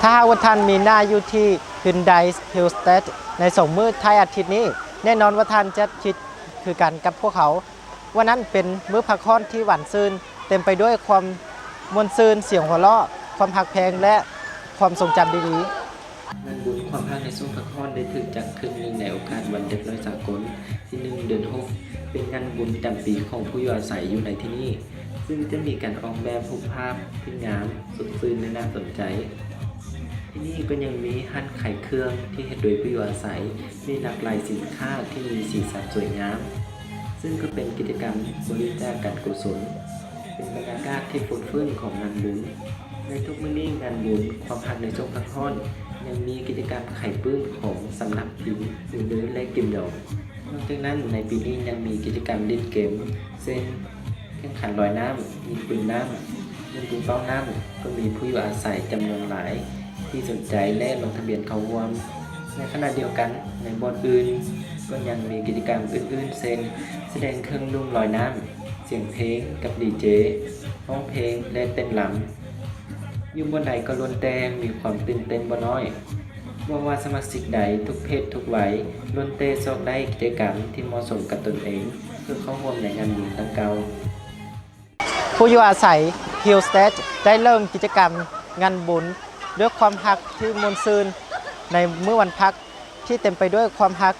ຖ້າຫາກວ່າທ່ານມີໜ້າຢູ່ທີ່ Hyundai Hillstead ໃນສອງມື້ທ້າຍອາທິດນີ້, ແນ່ນອນວ່າທ່ານຈະຄິດຄືກັນກັບພວກເຮົາ, ວ່ານັ້ນເປັນມື້ພັກຮ້ອນທີ່ຫວານຊື່ນ, ເຕັມໄປດ້ວຍຄວາມມ່ວນຊື່ນ, ສຽງຫົວເລາະ, ຄວາມຮັກແພງ ແລະ ຄວາມຊົງຈຳດີໆ. ງານບຸນຄວາມຮັກໃນຊ່ວງພັກຮ້ອນໄດ້ຖືກຈັດຂຶ້ນເນື່ອງໃນໂອກາດວັນເດັກນ້ອຍສາກົນ ທີໜຶ່ງ ເດືອນຫົກ ເປັນງານບຸນປະຈຳປີຂອງຜູ້ຢູ່ອາໄສຢູ່ໃນທີ່ນີ້, ຊຶ່ງຈະມີການອອກແບບຮູບພາບທີ່ງາມ, ສົດຊື່ນ ແລະ ໜ້າສົນໃຈ. ທີ່ນີ້ກໍຍັງມີຮ້ານຂາຍເຄື່ອງທີ່ເຮັດໂດຍຜູ້ຢູ່ອາໄສ, ມີຫຼາກຫຼາຍສິນຄ້າທີ່ມີສີສັນສວຍງາມ, ຊຶ່ງກໍເປັນກິດຈະກຳບໍລິຈາກການກຸສົນ, ເປັນບັນຍາກາດທີ່ຟົດຟື້ນຂອງງານບຸນ. ໃນທຸກມື້ນີ້, ງານບຸນຄວາມຮັກໃນຊ່ວງພັກຮ້ອນຍັງມີກິດຈະກຳຂາຍປຶ້ມຂອງສຳນັກພິມ Müller ແລະ Gildow. ນອກຈາກນັ້ນ, ໃນປີນີ້ຍັງມີກິດຈະກຳຫຼິ້ນເກມ ເຊັ່ນ ແຂ່ງຂັນລອຍນ້ຳ, ຍິງປືນນ້ຳ, ຍິງປືນເປົ້ານ້ຳ, ກໍມີຜູ້ຢູ່ອາໄສຈຳນວນຫຼາຍທີ່ສົນໃຈ ແລະ ລົງທະບຽນເຂົ້າຮ່ວມ. ໃນຂະນະດຽວກັນ, ໃນບ່ອນອື່ນກໍຍັງມີກິດຈະກຳອື່ນໆ ເຊັ່ນ ສະແດງເຄື່ອງລຸ່ມລອຍນ້ຳ, ສຽງເພງກັບດີເຈ, ຮ້ອງເພງ ແລະ ເຕັ້ນລຳ. ຢູ່ບ່ອນໃດກໍລ້ວນແຕ່ມີຄວາມຕື່ນເຕັ້ນບໍ່ນ້ອຍ. ບໍ່ວ່າສະມາຊິກໃດ, ທຸກເພດທຸກໄວ, ລ້ວນແຕ່ຊອກໄດ້ກິດຈະກຳທີ່ເໝາະສົມກັບຕົນເອງ ເພື່ອເຂົ້າຮ່ວມໃນງານບຸນດັ່ງກ່າວ. ຜູ້ຢູ່ອາໄສ Hillstead ໄດ້ເລີ່ມກິດຈະກຳງານບຸນດ້ວຍຄວາມຮັກທີ່ມ່ວນຊື່ນໃນມື້ວັນພັກທີ່ເຕັມໄປດ້ວຍຄວາມຮັກ